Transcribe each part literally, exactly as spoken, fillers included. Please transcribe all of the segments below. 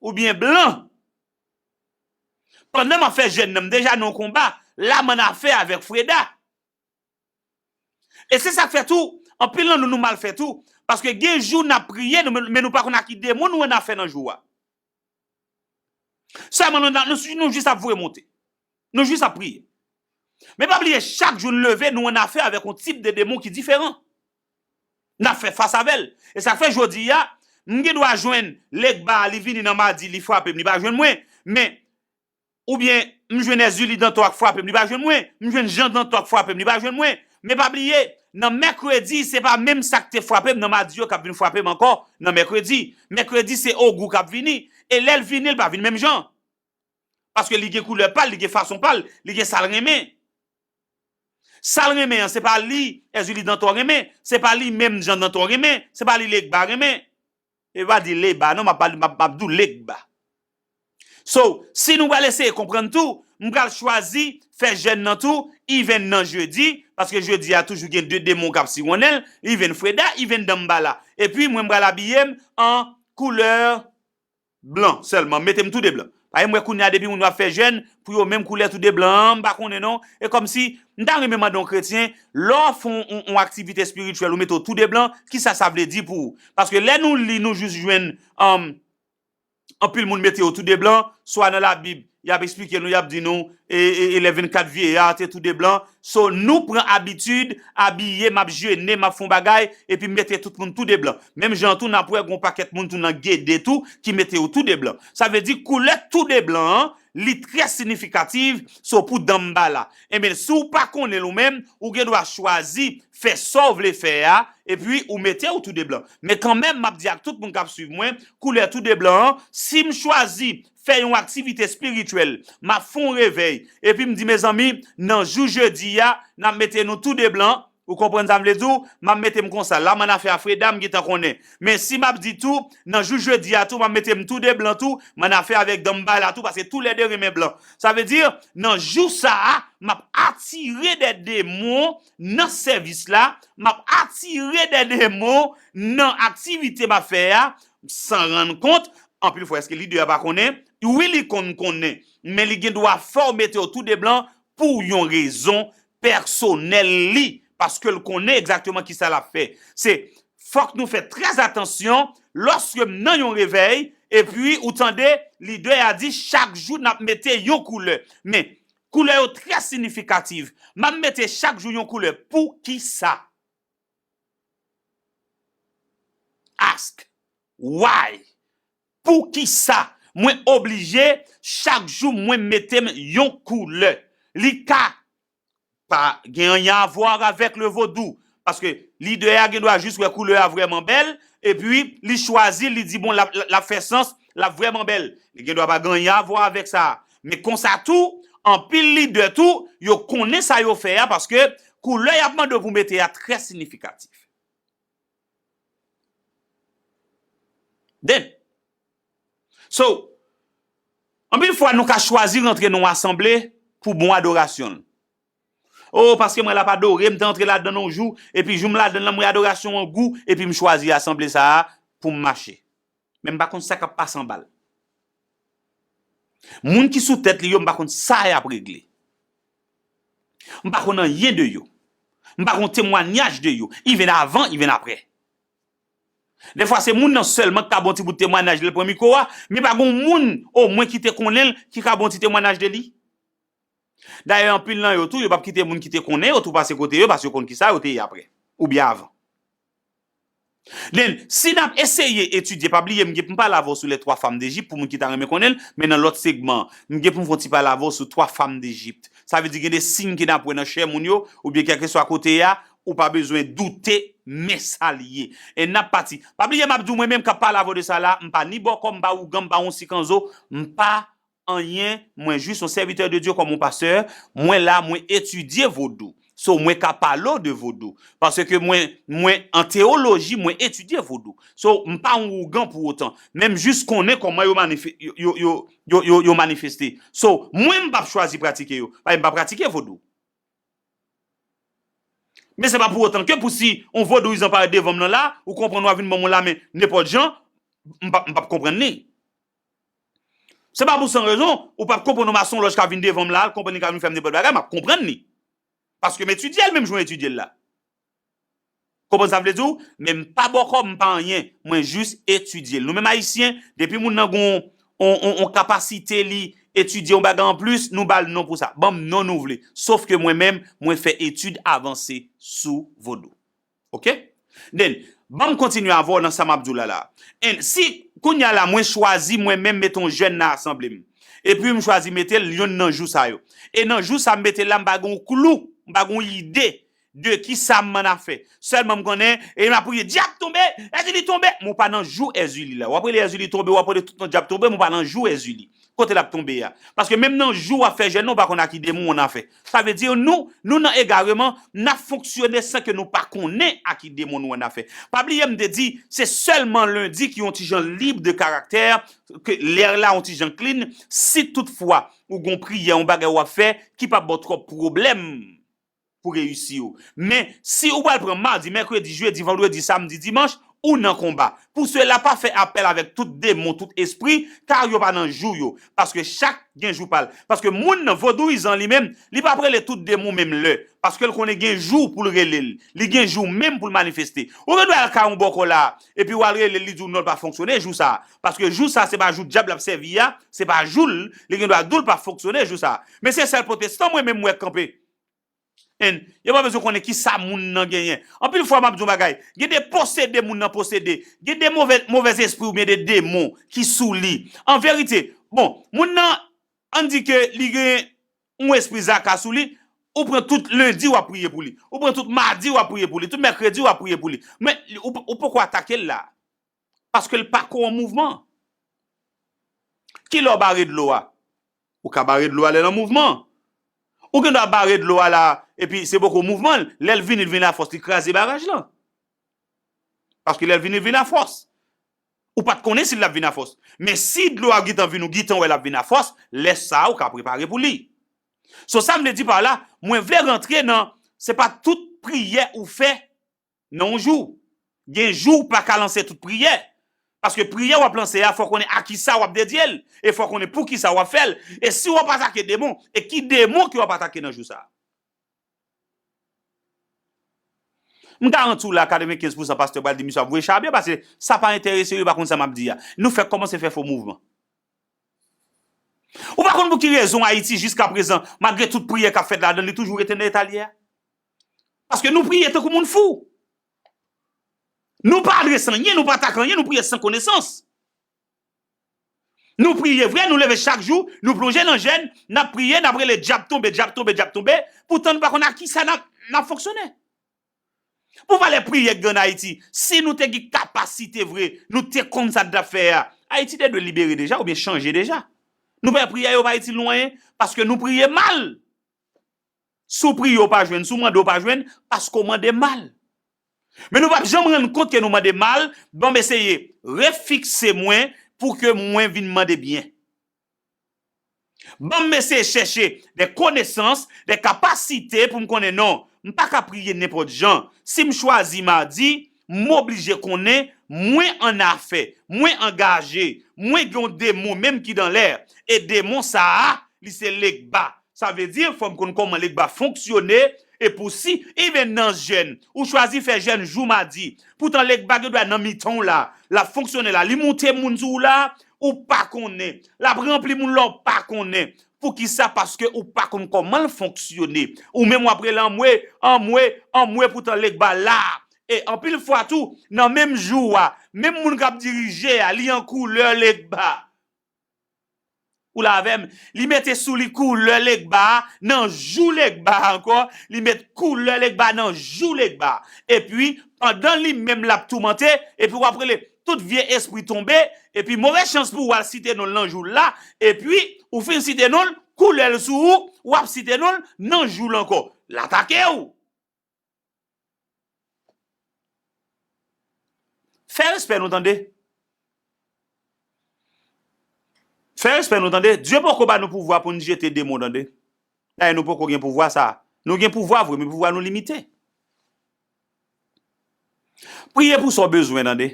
oubyen blan. Pandan m ap fè jèn nan, m deja nan yon konba, la m annafè avèk Freda. E se sa k fè tou, anpil nan nou, nou mal fè tou. Paske gen jou n ap priye, nou, men nou pa konn ak ki demon nou annafè nan jou a. Sèlman nou, nou, nou jis ap voye monte. Nou jis ap priye. Men pa bliye, chak jou n leve, nou annafè avèk yon tip de demon ki diferan. N ap fè fas avè l. E sa k fè jodi a, m gen dwa jwenn Legba, li vini nan madi, li frape m, li pa jwenn mwen. Men, oubyen, m jwenn Èzili Dantò k frape m, li pa jwenn mwen. M jwenn Jan Dantò k frape m, li pa jwenn mwen. Men pa bliye, nan mèkredi, se pa menm sa k te frape m nan madi yo k ap vin frape m ankò nan mèkredi. Mèkredi, se Ogou k ap vini. E lè l vini, l pa vin menm jan. Paske li gen koulè pa l, li gen fason pa l, li gen sa l renmen. Sa l renmen an, se pa li Èzili Dantò renmen, se pa li menm Jan Dantò renmen, se pa li Legba renmen. E pa di Leba non, m ap, m ap, m ap di w Legba. So, si nou pral eseye konprann tou, m pral chwazi fè jèn nan tou, even nan jedi, paske jedi a toujou gen de demon k ap siwonnen l, even Freda, even Dambala. Epi mwen m pral abiye m an koulè blan sèlman, mete m tou de blan. Paske m wè kounye a depi moun yo ap fè jèn, pou yo menm koulè tou de blan an, m pa konnen non. E kòmsi, m ta renmen mande yon kretyen, lè w fè yon, yon, yon aktivite espirityèl, ou mete w tou de blan, kisa sa vle di pou ou? Paske lè nou li, nou jis jwenn, um, anpil moun mete yo tou de blan, swa nan Labib, y ap eksplike nou, y ap di nou, e, e, e lè vennkat vyeya te tou de blan. So, nou pran abitid, abiye, m ap jene, m ap fè yon bagay, epi m mete tout moun tou de blan. Menm jan tou, n ap wè gon pakèt moun tou nan Gede tou, ki mete yo tou de blan. Sa vle di, koulè tou de blan an, li trè sinifikatif, so pou Dambala. Enben, si w pa konnen l ou menm, ou gen dwa chwazi fè sa w vle fè a, epi ou mete w tou de blan. Men kanmenm, m ap di ak tout moun k ap swiv mwen, koulè tou de blan an, si m chwazi fè yon aktivite espirityèl, m ap fè yon revèy, epi m di, mezanmi, nan jou jedi a, n ap mete nou tou de blan, ou konprann sa m vle di w, m ap mete m konsa, la m annafè a Freda, m gentan konnen. Men si m ap di tou, nan jou jedi a tou, m ap mete m tou de blan tou, m annafè avèk Dambala tou, paske toulède renmen blan. Sa vle di, nan jou sa a, m ap atire de demon nan sèvis la, m ap atire de demon nan aktivite m ap fè a, san rann kont, anpil fwa, èske lidè a pa konnen? Wi, li konn konnen, men li gen dwa fè w mete w tou de blan pou yon rezon pèsonèl li, paske l konnen egzakteman kisa l ap fè. Se, fòk nou fè trè atansyon lòske m nan yon revèy, epi ou tande lidè a di chak jou n ap mete yon koulè. Men, koulè yo trè sinifikatif. M ap mete chak jou yon koulè. Poukisa? Ask. Why? Poukisa mwen oblije chak jou mwen mete m yon koulè? Li ka pa gen anyen a vwa avèk le vodou. Paske lidè a gen dwa jis wè koulè a vrèman bèl, epi li chwazi, li di, bon, l ap, l ap fè sans, l ap vrèman bèl. Li gen dwa pa gen anyen a vwa avèk sa. Men konsa tou, anpil lidè tou, yo konnen sa yo fè a, paske koulè y ap mande w pou mete a trè sinifikatif. Then, so, anpil fwa nou ka chwazi rantre nan yon asanble pou bon adorasyon l. O, paske mwen la pa adore, m te antre ladan nan yon jou, epi jou m ladan nan, mwen adorasyon an gou, epi m chwazi asanble sa a pou m mache. Men m pa konn sa k ap pase anba l. Moun ki sou tèt li yo, m pa konn sa y ap regle. M pa konn anyen de yo. M pa konn temwanyaj de yo, even avan, even aprè. Defwa se moun nan sèlman ki ka ba yon ti bout temwanyaj lè l pran mikwo a, men pa gen yon moun omwen ki te konnen l ki ka ba yon ti temwanyaj de li. Dayè, anpil nan yo tou, yo p ap kite moun ki te konnen yo tou pase kote yo, paske yo konn kisa yo te ye aprè, oubyen avan. Then, si n ap eseye etidye, pa bliye, m gen pou m pale avè w sou les trois femmes d'Égypte, pou moun ki ta renmen konnen l, men nan lòt segman, m gen pou m fè yon ti pale avè w sou twa fanm Dejip. Sa vle di gen de siy ke n ap wè nan chè moun yo, oubyen kèlkeswa kote a, ou pa bezwen doute, men sa l ye. E n ap pati. Pa bliye, m ap di w, mwen menm k ap pale avè w de sa la, m pa ni bòkò, m pa ougan, m pa yon sikanzo, m pa anyen, mwen jis yon sèvitè de Dye kòm yon pastè, mwen la, mwen etidye vodou. So, mwen ka pale w de vodou. Paske mwen, mwen an teyoloji, mwen etidye vodou. So, m pa yon ougan pou otan. Men m jis konnen kòman yo manife-, yo, yo, yo, yo, yo, yo manifeste. So, mwen, m p ap chwazi pratike yo. Paske m pa pratike vodou. Men se pa pou otan ke pou si yon vodouyizan parèt devan m nan la, ou konprann w a vin ban m yon lamen nenpòt jan, m p ap, m p ap konprann li. Se pa pou san rezon, ou p ap konprann yon masonlòj ka vin devan m la, al konprann li ka vin fè m nenpòt bagay, m ap konprann li. Paske m etidye l menm jan w etidye l la. Konprann sa m vle di w? Men m pa bòkò, m pa anyen. Mwen jis etidye l. Nou menm Ayisyen, depi moun nan gen yon, yon, yon, yon kapasite li etidye yon bagay anplis, nou ba l non pou sa. Ban m non nou vle. Sof ke mwen menm, mwen fè etid avanse sou vodou. Oke? Then, ban m kontinye avè w nan sa m ap di w la la. And si, kounye a la, mwen chwazi mwen menm mete yon jèn nan asanble m. Epi m chwazi mete l yonn nan jou sa yo. E nan jou sa m mete l la, m pa gen yon klou, m pa gen yon ide de ki sa m ann a fè. Sèlman m konnen, e m ap priye, dyab tonbe, Èzili tonbe. Men w pa nan jou Èzili la. W ap rele Èzili tonbe, w ap rele tout non dyab tonbe, men w pa nan jou Èzili. Kote l ap tonbe a? Paske menm nan jou w ap fè jèn nan, ou pa konn a ki demon w ann a fè. Sa vle di nou, nou nan egareman, n ap fonksyone san ke nou pa konnen a ki demon nou ann a fè. Pa bliye m te di, se sèlman lendi ki yon ti jan lib de karaktè, ke lè la yon ti jan clean, si toutfwa ou gon priyè, yon bagay w ap fè ki p ap ba w twòp pwoblèm pou reyisi w. Men, si ou pral pran madi, mèkredi, jedi, vandredi, samdi, dimanch, ou nan konba. Pou sela, pa fè apèl avèk tout demon, tout espri, kar yo pa nan jou yo. Paske chak gen jou pa l. Paske moun nan, vodouyizan li menm, li p ap rele tout demon menm lè. Paske l konnen gen jou pou l rele l. Li gen jou menm pou l manifeste. Ou gen dwa al kay yon bòkò la, epi w al rele l, li di w non, l pa fonksyone jou sa a. Paske jou sa a, se pa jou dyab la ap sèvi a, se pa jou l, li gen dwa di w l pa fonksyone jou sa a. Men se sèl pwotestan mwen menm m wè k kanpe. And yo pa bezwen konnen ki sa moun nan genyen. Anpil fwa, m ap di yon bagay. Gen de posede moun nan posede. Gen de movè, movèz espri oubyen de demon ki sou li. An verite, bon, moun nan, ann di ke li gen yon espri zaka sou li, ou pran tout lendi w ap priye pou li. Ou pran tout madi w ap priye pou li. Tout mèkredi w ap priye pou li. Men, ou, ou poko atake l la. Paske l pa ko an mouvman. Kilè w bare dlo a? Ou ka bare dlo a lè l an mouvman. Ou gen dwa bare dlo a la, epi se poko mouvman l. Lè l vini, l vin afòs, li kraze baraj lan. Paske lè l vini, l vin afòs. Ou pa t konnen si l ap vin afòs. Men si dlo a gentan vin, ou gentan wè l ap vin afòs, lè sa a, ou ka prepare pou li. So, sa m vle di pa la, mwen vle rantre nan, se pa tout priyè ou fè nan yon jou. Gen jou ou pa ka lanse tout priyè. Paske priyè w ap lanse a, fò w konnen a kisa w ap dedye l. E fò w konnen poukisa w ap fè l. E si w ap atake demon, e ki demon ke w ap atake nan jou sa a? M garanti w la, katrevenkenz pousan pastè pral di misye ap voye chabye, paske sa pa enterese yo, yo pa konn sa m ap di a. Nou fèk kòmanse fè fo mouvman. Ou pa konn pou ki rezon Ayiti, jiskaprezan, malgre tout priyè k ap fèt ladan l, li toujou rete nan eta l ye a? Paske nou priye tankou moun fou. Nou pa adrese anyen, nou pa atake anyen, nou priye san konesans. Nou priye vre, nou leve chak jou, nou plonje nan jèn, n ap priye, n ap rele dyab tonbe, dyab tonbe, dyab tonbe, poutan nou pa konn a kisa n ap, n ap fonksyone. Pou valè priyè k gen ann Ayiti, si nou te gen kapasite vre, nou te konn sa n t ap fè a, Ayiti te dwe libere deja oubyen chanje deja. Nou pa wè priyè yo pa itil nou anyen, paske nou priye mal. Si w priye, w pa jwenn. Si w mande, w pa jwenn, paske w mande mal. Men nou p ap janm rann kont ke nou mande mal, ban m eseye refikse mwen pou ke mwen vin mande byen. Ban m eseye chèche de konesans, de kapasite pou m konnen non, m pa ka priye nenpòt jan. Si m chwazi madi, m oblije konnen mwen an afè, mwen angaje, mwen gen yon demon menm ki dan lè. E demon sa a, li se Legba. Sa vle di, fò m konn kòman Legba fonksyone, e pou si, even nan jèn, ou chwazi fè jèn jou madi, poutan Legba gen dwa nan mitan w la, l ap fonksyone la, li moute moun sou ou la, ou pa konnen, l ap ranpli moun la, ou pa konnen. Poukisa? Paske ou pa konn kòman l fonksyone. Ou menm w ap rele anmwe, anmwe, anmwe, poutan Legba la. E anpil fwa tou, nan menm jou a, menm moun k ap dirije a, li an koulè Legba. Ou la avè m? Li mete sou li koulè Legba a, nan jou Legba a ankò, li met koulè Legba a nan jou Legba a. Epi, pandan li menm l ap toumante, epi w ap rele tout vye espri tonbe, epi move chans pou w al site non l nan jou l la, epi ou fin site non l, koulè l sou ou, w ap site non l nan jou l ankò. L atake w. Fè respè nou, tande. Fè respè nou, tande. Dye poko ba nou pouvwa pou n jete demon, tande. Dayè, nou poko gen pouvwa sa a. Nou gen pouvwa vre, men pouvwa nou limite. Priye pou sa w bezwen, tande.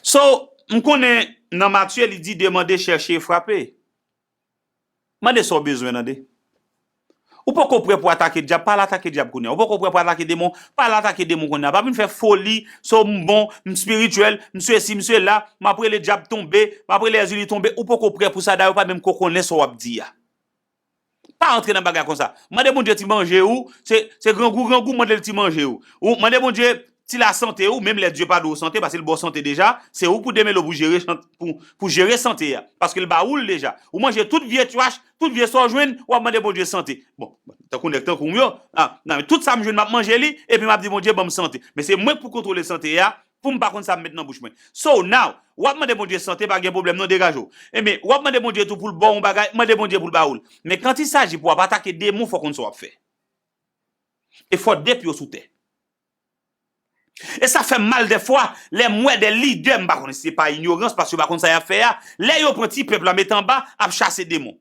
So, m konnen Nan Matye, li di, demande, chèche e frape. Mande sa w bezwen, tande. Ou poko prè pou atake dyab, pa al atake dyab kounye a. Ou poko prè pou atake demon, pa al atake demon kounye a. Pa vin fè foli, so m bon, m espirityèl, m sesi, m sela, m ap rele dyab tonbe, m ap rele Èzili tonbe. Ou poko prè pou sa, dayè ou pa menm ko konnen sa w ap di a. Pa antre nan bagay konsa. Mande Bondye ti manje ou, se, se grangou, grangou, mande l ti manje ou. Ou mande Bondye ti lasante ou, menm lè Dye pa di w sante, paske l ba w sante deja, se ou pou demele w pou jere, pou, pou jere sante a, paske l ba ou l deja. Ou manje tout vye tchwach, tout vye sa w jwenn, w ap mande Bondye sante. Bon, tankou nèg tankou m yo, ah, nan, tout sa m jwenn, m ap manje li, epi m ap di Bondye ban m sante. Men se mwen k pou kontwole sante a, pou m pa konn sa m met nan bouch mwen. So, now, w ap mande Bondye sante, pa gen pwoblèm non, degaje w. Ebyen, w ap mande Bondye tou pou l ba w yon bagay, mande Bondye pou l ba ou l. Men quand il s'agit pou w ap atake demon, fò w konn sa w ap fè. E fò de pye w sou tè. E sa fè m mal dèfwa, lè m wè de lidè, m pa konn si se pa inyorans, paske yo pa konn sa y ap fè a, lè yo pran ti pèp la met anba, ap chase demon.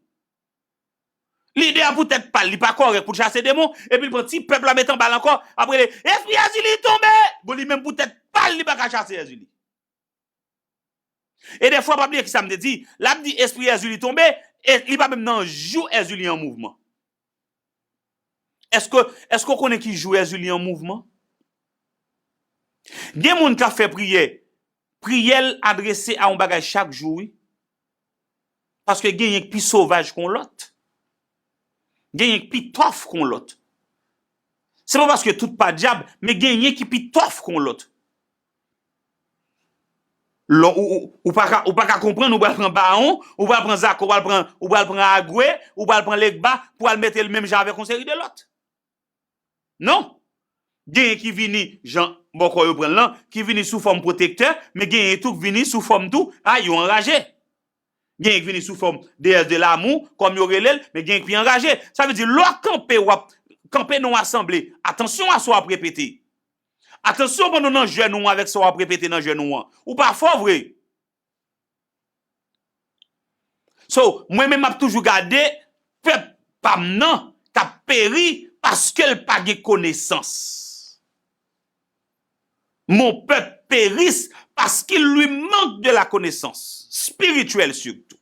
Lidè a pou tèt pa l, li pa kòrèk pou l chase demon, epi l pran ti pèp la met anba l ankò, ap rele, espri Èzili tonbe! Bon, li menm pou tèt pa l, li pa ka chase Èzili. E dèfwa, pa bliye kisa m te di, l ap di espri Èzili tonbe, e li pa menm nan jou Èzili an mouvman. Èske, èske w konnen ki jou Èzili an mouvman? Gen moun k ap fè priyè, priyè l adrese a yon bagay chak jou, wi. Paske genyen k pi sovaj kon lòt. Genyen k pi tòf kon lòt. Se pa paske tout pa dyab, men genyen ki pi tòf kon lòt. Lò, ou, ou, ou pa ka, ou pa ka konprann, ou pral pran Bawon, ou pral pran Zako, ou pral pran, ou pral pran Agwe, ou pral pran Legba, pou al mete l menm jan avèk yon seri de lòt. Non. Genyen ki vini, jan bòkò yo pran l lan, ki vini sou fòm pwotektè, men genyen tou k vini sou fòm tou, a, yo anraje. Genyen k vini sou fòm déesse de l'amour, kòm yo rele l, men genyen k pi anraje. Sa vle di, lè w kanpe, w ap kanpe nan yon asanble, atansyon a sa w ap repete. Atansyon pandan w nan jèn ou an avèk sa w ap repete nan jèn ou an. Ou pa fò vre. So, mwen menm m ap toujou gade pèp pa m nan k ap peri paske l pa gen konesans. Mon peuple périsse parce qu'il lui manque de la connaissance, spirituelle surtout.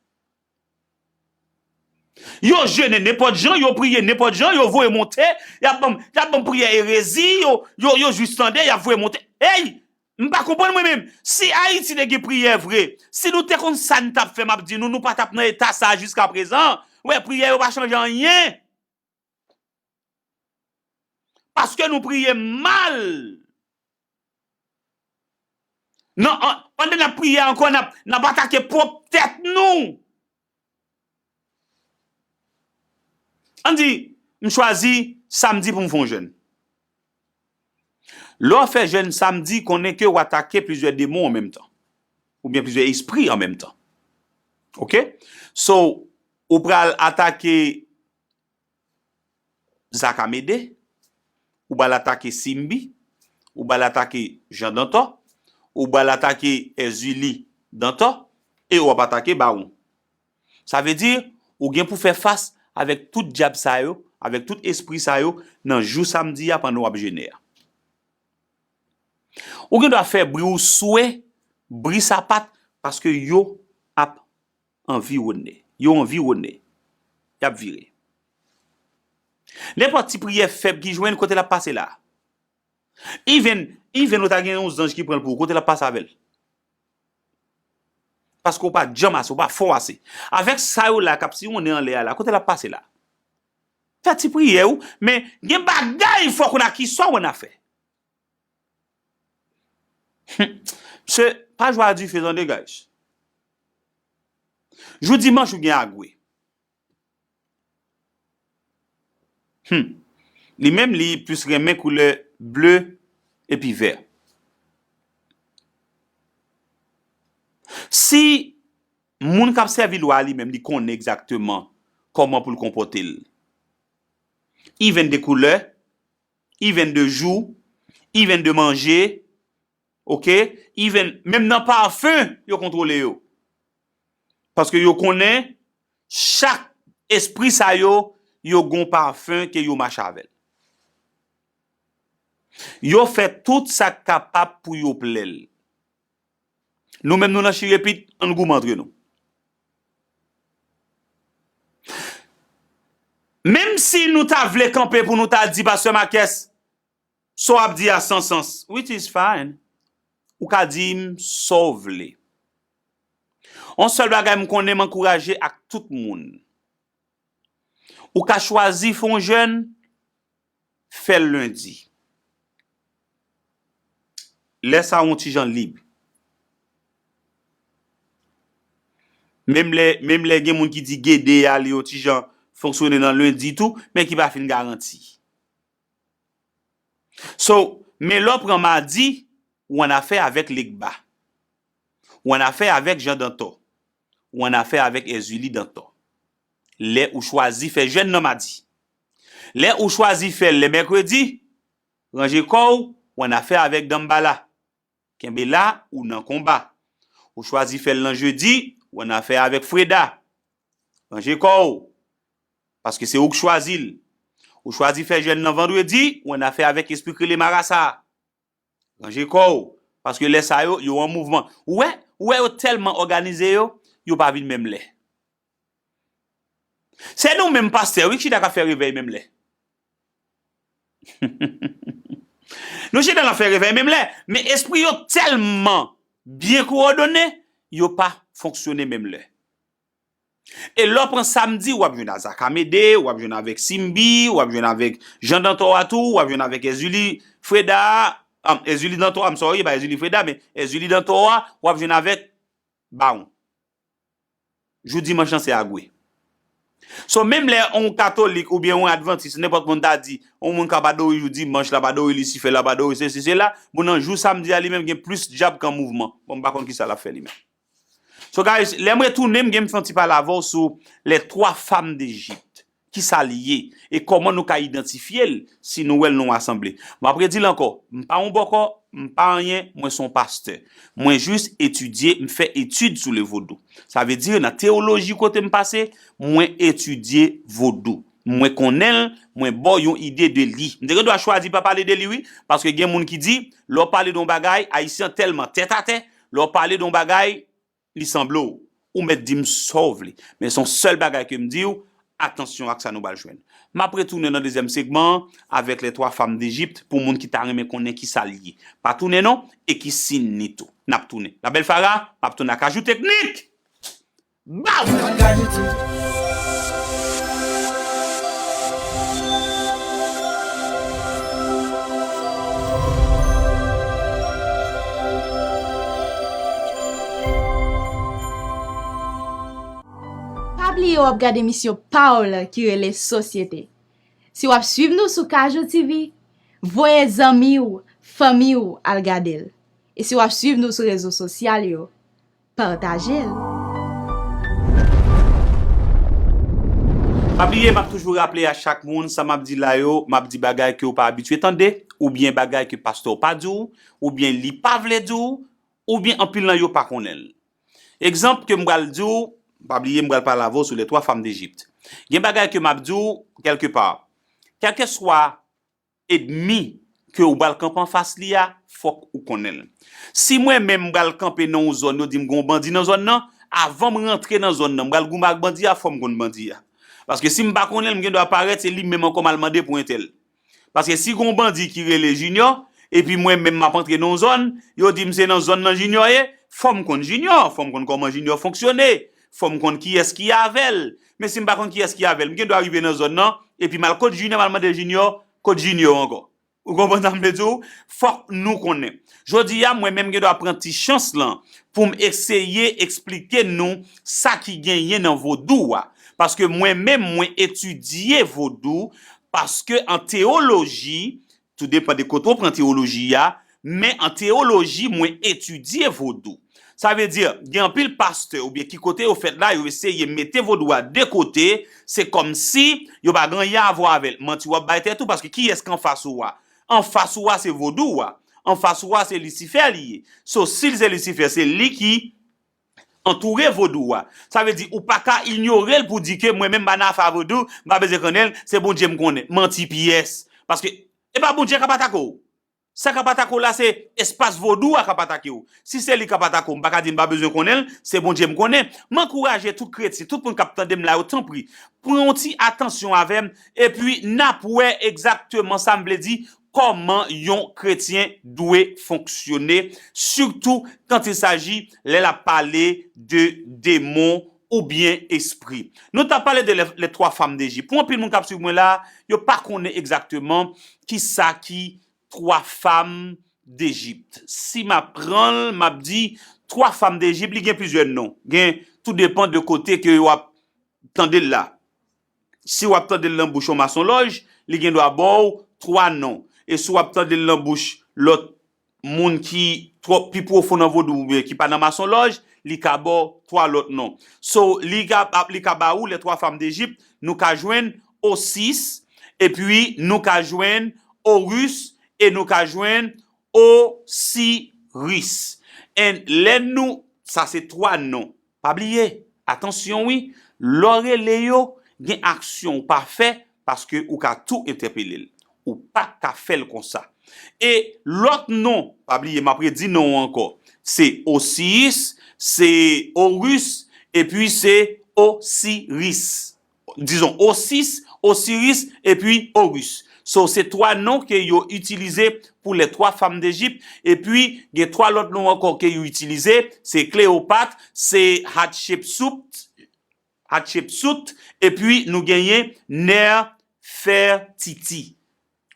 Yo jene nenpòt jan, yo priye nenpòt jan, yo voye monte, y ap ban m, y ap ban m priyè erezi, yo, yo, yo jis tande, y ap voye monte. Ey! M pa konprann mwen menm. Si Ayiti te gen priyè vre, si nou te konn sa n t ap fè, m ap di nou, nou pa t ap nan eta sa a jiskaprezan. Wè, priyè yo pa chanje anyen. Paske nou priye mal. Non, an, pandan n ap priye ankò, n ap, n ap atake pwòp tèt nou. Ann di, m chwazi samdi pou m fè yon jèn. Lè w fè jèn samdi, konnen ke w atake plizyè demon an menm tan. Oubyen plizyè espri an menm tan. Oke? So, ou pral atake Zaka Mede, ou pral atake Simbi, ou pral atake Jan Dantò, ou pral atake Èzili Dantò, e w ap atake Bawon. Sa vle di, ou gen pou fè fas avèk tout dyab sa yo, avèk tout espri sa yo, nan jou samdi a pandan w ap jene a. Ou gen dwa fè bri ou swe, bri sapat, paske yo ap anviwone. Yo anviwone. Y ap vire. Nenpòt ti priyè fèb ki jwenn, kote l ap pase la? Even, even ou ta gen yon zanj ki pran l pou ou, kote l ap pase avè l? Paske w pa djanm ase, w pa fò ase. Avèk sa yo la k ap siwonnen anlè a la, kote l ap pase la? Fè ti priyè ou, men gen bagay fò w konn a kisa w ann afè. Mesye, pa jwe a dife tande, guys. Jou dimanch ou gen Agwe. Hmm. Li menm, li plis renmen koulè ble epi vè. Si moun k ap sèvi lwa a li menm, li konnen egzakteman kòman pou l konpòte l. Even de koulè, even de jou, even de manje, oke? Even, menm nan pafen, yo kontwole yo. Paske yo konnen chak espri sa yo, yo gon pafen ke yo mache avè l. Yo fè tout sa k kapab pou yo plè l. Nou menm nou nan chirepit, ann goumen antre nou. Menm si nou ta vle kanpe pou nou ta di, Pastè Makès, sa w ap di a san sans, which is fine. Ou ka di m sa w vle. On sèl bagay m konnen m ankouraje ak tout moun. Ou ka chwazi fè on jèn, fè l lendi. Lè sa a, w on ti jan lib. Menm lè, menm lè gen moun ki di gede a, li on ti jan fonksyone nan lendi tou, men ki pa fin garanti. So, men lè w pran madi, ou annafè avèk Legba. Ou annafè avèk Jan Dantò. Ou annafè avèk Èzili Dantò. Lè ou chwazi fè jèn nan madi. Lè ou chwazi fè l lè mèkredi, ranje kò w, ou annafè avèk Danmbala. Kenbe la, ou nan konba. Ou chwazi fè l nan jedi, ou annafè avèk Freda. Ranje kò w. Paske se ou k chwazi l. Ou chwazi fè jèn nan vandredi, ou annafè avèk espri k rele marasa a. Ranje kò w. Paske lè sa yo, yo an mouvman. Ou wè, ou wè yo tèlman òganize yo, yo pa vin menm lè. Se nou menm pastè, wi, k chita k ap fè revèy menm lè. Nou chita n ap fè revèy menm lè, men espri yo tèlman byen kowòdone, yo pa fonksyone menm lè. E lè w pran samdi, w ap jwenn a Zaka Mede, w ap jwenn avèk Simbi, w ap jwenn avèk Jan Dantò a tou, w ap jwenn avèk Èzili Freda, ah, Èzili Dantò a, I'm sorry, e pa Èzili Freda, men Èzili Dantò a, w ap jwenn avèk Bawon. Jou dimanch lan se Agwe. So, menm lè on katolik oubyen on advantis, nenpòt moun ta di, on moun k ap adore jou dimanch, l ap adore Lisifè, l ap adore sesi, sela, bon, nan jou samdi a, li menm gen plis dyab k an mouvman. Bon, m pa konn kisa l ap fè li menm. So, guys, lè m retounen, m gen m fè on ti pale avè w sou les trois femmes d'Égypte. Kisa l ye? E kòman nou ka idantifye l si nou wè l nan yon asanble? M ap redi l ankò, m pa yon bòkò, m pa anyen, mwen se yon pastè. Mwen jis etidye, m fè etid sou le vodou. Sa vle di, nan teyoloji kote m pase, mwen etidye vodou. Mwen konnen l, mwen ba w yon ide de li. M te gen dwa chwazi pa pale de li, wi, paske gen moun ki di, lè w pale de yon bagay, Ayisyen tèlman tèt atè, lè w pale de yon bagay, li sanble w. Ou mèt di m sa w vle. Men se yon sèl bagay ke m di w, atansyon ak sa nou pral jwenn. M ap retounen nan dezyèm segman an avèk les trois femmes d'Égypte pou moun ki ta renmen konnen kisa l ye. Pa tounen non, e ki siy ni tou. N ap tounen. La Belle Farah, m ap tounen ak Kajou Teknik! Bam! Pa bliye w ap gade emisyon pa w la ki rele Sosyete. Si w ap swiv nou sou Kajou T V, voye zanmi w, fanmi w al gade l. E si w ap swiv nou sou rezo sosyal yo, pataje l. Pa bliye, m ap toujou raple a chak moun, sa m ap di la yo, m ap di bagay ke w pa abitye tande, oubyen bagay ke pastè w pa di w, oubyen li pa vle di w, oubyen anpil nan yo pa konnen l. Egzanp ke m pral di w, pa bliye m pral pale avè w sou les trois femmes d'Égypte. Gen bagay ke m ap di w, kèlkepa, kèlkeswa edmi ke w pral kanpe anfas li a, fòk ou konnen l. Si mwen menm m pral kanpe nan yon zòn, yo di m gen yon bandi nan zòn nan, avan m rantre nan zòn nan, m pral goumen ak bandi a, fò m konn bandi a. Paske si m pa konnen l, m gen dwa parèt, se li menm ankò m al mande pou entèl. Paske si gen yon bandi ki rele Junior, epi mwen menm m ap antre nan yon zòn, yo di m se nan zòn nan Junior ye, fò m konn Junior, fò m konn kòman Junior fonksyone, fò m konn kiyès ki avè l. Men si m pa konn kiyès ki avè l, m gen dwa rive nan zòn nan, epi m al kot Junior, m al mande Junior, kot Junior ankò. Ou konprann sa m vle di w? Fòk nou konnen. Jodi a, mwen menm gen dwa pran ti chans lan pou m eseye eksplike nou sa ki genyen nan vodou a. Paske mwen menm, mwen etidye vodou, paske an teyoloji, tou depann de kote w pran teyoloji a, men an teyoloji, mwen etidye vodou. Sa vle di, gen anpil pastè oubyen ki kote yo fèt la, yo eseye mete vodou a de kote, se kòmsi yo pa gen anyen a vwa avè l. Manti w ap bay tèt ou, paske kiyès k anfas ou a? Anfas ou a se vodou a. Anfas ou a se Lisifè li ye. So, si l se Lisifè, se li ki antoure vodou a. Sa vle di, ou pa ka inyore l pou di ke mwen menm m pa nan afa vodou, m pa bezwen konnen l, se Bondye m konnen. Manti pyès. Paske, e pa Bondye k ap atake w. Sa k ap atake w la, se espas vodou a k ap atake w. Si se li k ap atake w, m pa ka di m pa bezwen konnen l, se Bondye m konnen. M ankouraje tout kretyen, tout moun k ap tande m la yo, tanpri, pran yon ti atansyon avè m, epi n ap wè egzakteman sa m vle di, kòman yon kretyen dwe fonksyone, sitou quand il s'agit lè l ap pale de demon oubyen espri. Nou t ap pale de les, les trois femmes d'Égypte. Pou anpil moun k ap swiv mwen la, yo pa konnen egzakteman kisa ki twa fanm d'Égypte. Si m ap pran l, m ap di twa fanm d'Égypte, li gen plizyè non. Gen, tou depan de kote ke w ap tande l la. Si w ap tande l nan bouch yon masonlòj, li gen dwa ba w twa non. E si w ap tande l nan bouch lòt moun ki twò pi pwofon nan vodou oubyen ki pa nan masonlòj, li ka ba w twa lòt non. So, li ka, li ka ba ou les trois femmes d'Égypte, nou ka jwenn Osis, epi nou ka jwenn Oris, e nou ka jwenn Osiris. And lè nou, sa se twa non. Pa bliye, atansyon wi, lè w rele yo, gen aksyon ou pa fè, paske ou ka tou entèpele l. Ou pa ka fè l konsa. E lòt non, pa bliye, m ap redi non an ankò. Se Osiris, se Oris, epi se Osiris. Dizon, Osis, Osiris, epi Oris. So, se twa non ke yo itilize pou les trois femmes d'Égypte. Epi, gen twa lòt non ankò ke yo itilize. Se Kleyopat, se Hatshepsut, Hatshepsut, epi nou genyen Nefertiti.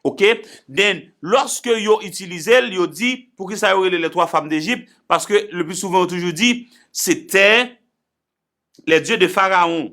Ok? Then, lòske yo itilize l, yo di, poukisa yo rele les trois femmes d'Égypte? Paske, le pli souvan, yo toujou di, se te les dieux de Pharaon.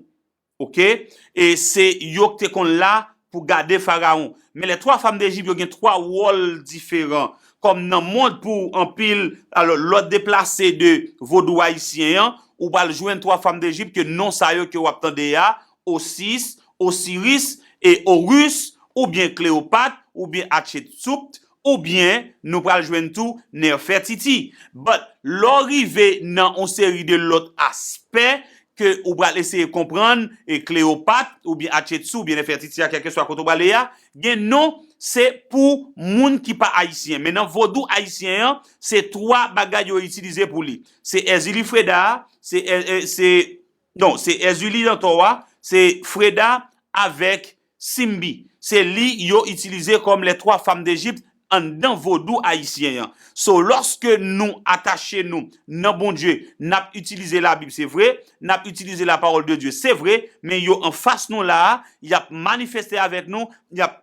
Ok? E se yo ki te konn la pou gade Farawon. Men les trois femmes d'Égypte, yo gen twa wòl diferan. Kòm nan mond pou anpil, alò, lè w deplase de vodou ayisyen an, ou pral jwenn trois femmes d'Égypte ke non sa yo ke w ap tande a, Osis, Osiris, e Oris, oubyen Kleyopat, oubyen Hatshepsut, oubyen nou pral jwenn tou Nefertiti. But, lè w rive nan yon seri de lòt aspè ke ou pral eseye konprann, e Kleyopat, oubyen Hatshepsut, oubyen Nefertiti a, kèlkeswa kote w prale a, gen non, se pou moun ki pa ayisyen. Men nan vodou ayisyen an, se twa bagay yo itilize pou li. Se Èzili Freda a, se, e, e, se, non, se Èzili Dantò a, se Freda avèk Simbi. Se li yo itilize kòm les trois femmes d'Égypte anndan vodou ayisyen an. So, lòske nou atache nou nan Bondye, n ap itilize Labib, se vre, n ap itilize la parole de Dieu, se vre, men yo anfas nou la a, y ap manifeste avèk nou, y ap,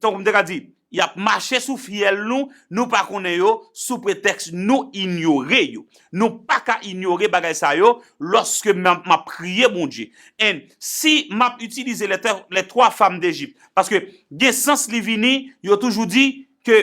tankou m te ka di, y ap mache sou fyèl nou, nou pa konnen yo, sou pretèks nou inyore yo. Nou pa ka inyore bagay sa yo lòske m ap, m ap priye Bondye. And si m ap itilize les, les trois femmes d'Égypte, paske gen sans li vini, yo toujou di ke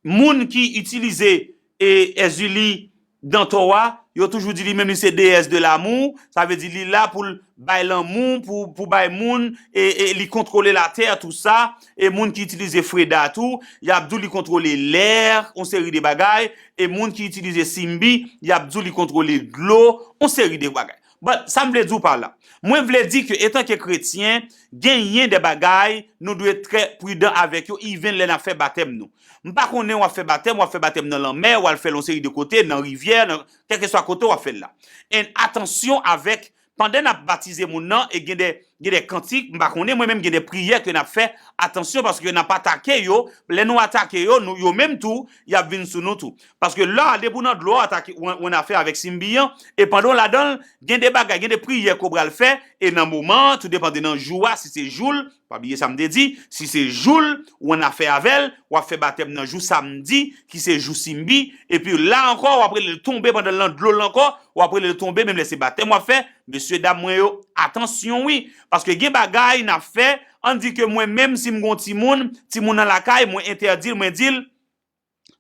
moun ki itilize, e, Èzili Dantò a, yo toujou di li menm li se déesse de l'amour, sa vle di li la pou l bay lanmou, pou, pou bay moun, e, e li kontwole latè, tou sa, e moun ki itilize Freda tou, y ap di w li kontwole lè, yon seri de bagay, e moun ki itilize Simbi, y ap di w li kontwole dlo, yon seri de bagay. But, sa m vle di w pa la? Mwen vle di ke etanke kretyen, genyen de bagay nou dwe trè pridan avèk yo, even lè n ap fè batèm nou. M pa konnen w ap fè batèm, w ap fè batèm nan lanmè, w al fè l yon seri de kote, nan rivyè, nan kèlkeswa kote w ap fè l la. And atansyon avèk, pandan n ap batize moun nan, e gen de, gen de kantik, m pa konnen, mwen menm gen de priyè ke n ap fè, atansyon paske n ap atake yo, lè nou atake yo, nou, yo menm tou, y ap vin sou nou tou. Paske la, depi w nan dlo a, atake, w, w annafè avèk Simbi an, e pandan w ladan l, gen de bagay, gen de priyè ke w pral fè, e nan moman an, tou depann de nan jou a, si se jou l, pa bliye sa m te di, si se jou l, w annafè avè l, w ap fè batèm nan jou samdi, ki se jou Simbi, epi la ankò, w ap rele l tonbe pandan l nan dlo l ankò, w ap rele l tonbe, menm lè se batèm w ap fè, mesye dam mwen yo, atansyon wi, paske gen bagay n ap fè, ann di ke mwen menm, si m gon timoun, timoun nan lakay, mwen entèdi l, mwen di l,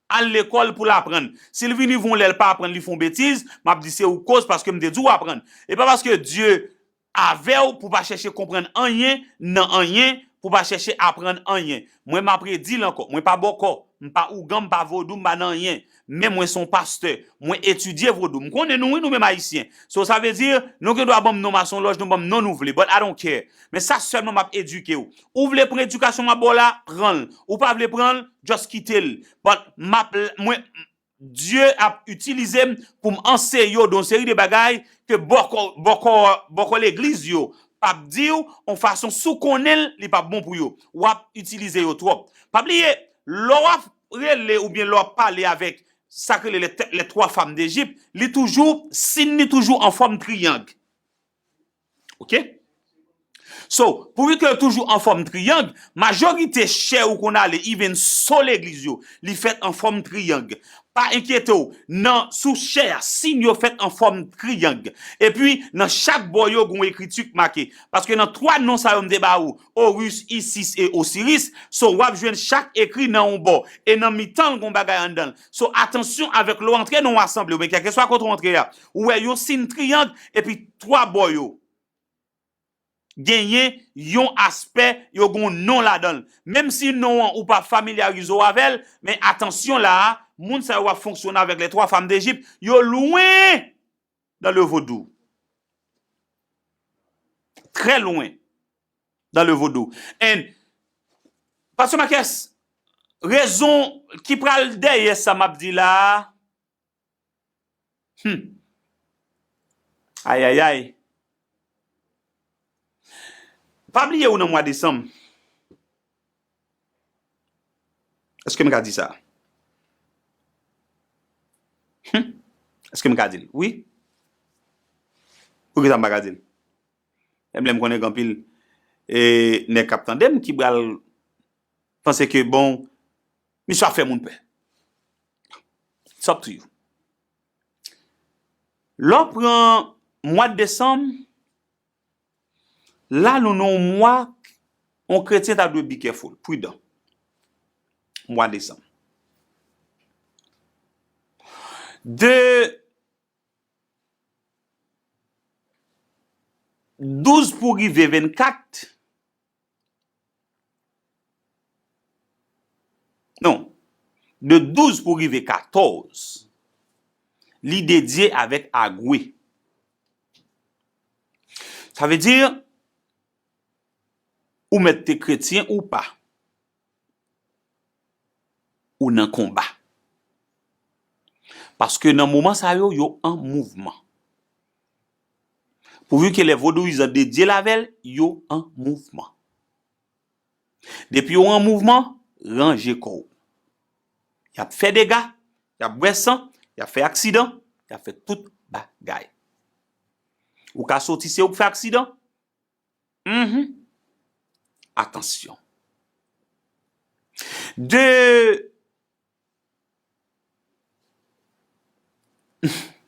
al lekòl pou l aprann. Si l vini voun lè l pa aprann, li fè yon betiz, m ap di se ou k koz paske m te di w aprann. E pa paske Dye avè w pou w pa chèche konprann anyen nan anyen, pou w pa chèche aprann anyen. Mwen m ap redi l ankò, mwen pa bòkò, m pa ougan, m pa vodou, m pa nan anyen. Men mwen se yon pastè. Mwen etidye vodou. M konnen nou, wi, nou menm Ayisyen. So, sa vle di, nou gen dwa ban m non masonlòj, nou ban m non nou vle. But I don't care. Men sa sèlman m ap edike w. Ou vle pran edikasyon m ap ba w la, pran l. Ou pa vle pran l, just kite l. But m ap, mwen, Dye ap itilize m pou m anseye yo de yon seri de bagay ke bòkò, bòkò, bòkò legliz yo p ap di w yon fason, si w konnen l, li p ap bon pou yo. W ap itilize yo twòp. Pa bliye, lè w ap rele oubyen lè w ap pale avèk sa k rele les, les trois femmes d'Égypte, li toujou, siy li toujou an fòm triyang. Oke? So, pouvi ke yo toujou an fòm triyang, majorite chè ou konn ale, even so legliz yo, li fèt an fòm triyang. Pa enkyete w, nan sou chè a, siy yo fèt an fòm triyang. Epi, nan chak bò yo, gen yon ekriti k make. Paske nan twa non sa yo m te ba ou, Horus, Isis e Osiris, so w ap jwenn chak ekri nan yon bò. E nan mitan l, gen yon bagay anndan l. So, atansyon avèk lè w antre nan yon asanble, oubyen kèlkeswa kote w antre a, ou wè yon siy triyang, epi twa bò yo genyen yon aspè, yo gen yon non ladan l. Menm si non an ou pa familyarize w avè l, men atansyon la a, moun sa yo w ap fonksyone avèk les trois femmes d'Égypte, yo lwen dans le vodou. Très loin dans le vodou. And, Pastè Marques, rezon ki pral dèyè sa m ap di la a, Hmm. Ayayay. Pa bliye ou nan mwa desanm. Èske m ka di sa? Hmm. Èske m ka di l? Wi. Poukisa m pa ka di l? Menm lè m konnen gen anpil, e, nèg k ap tande m ki pral panse ke, bon, misye ap fè moun pè. It's up to you. Lè w pran mwa desanm, la nou nan yon mwa, yon kretyen ta dwe be careful, pridan. Mwa desanm. De douz pou rive vennkat, non, de douz pou rive katòz, li dedye avèk agwe. Sa vle di, ou mèt te kretyen ou pa, ou nan konba. Paske nan moman sa yo, yo an mouvman. Pouvi ke lè vodouyizan dedye l avè l, yo an mouvman. Depi yo an mouvman, ranje kò w. Y ap fè dega, y ap bwè san, y ap fè aksidan, y ap fè tout bagay. Ou ka soti, se ou k fè aksidan. Mhm. Atansyon. De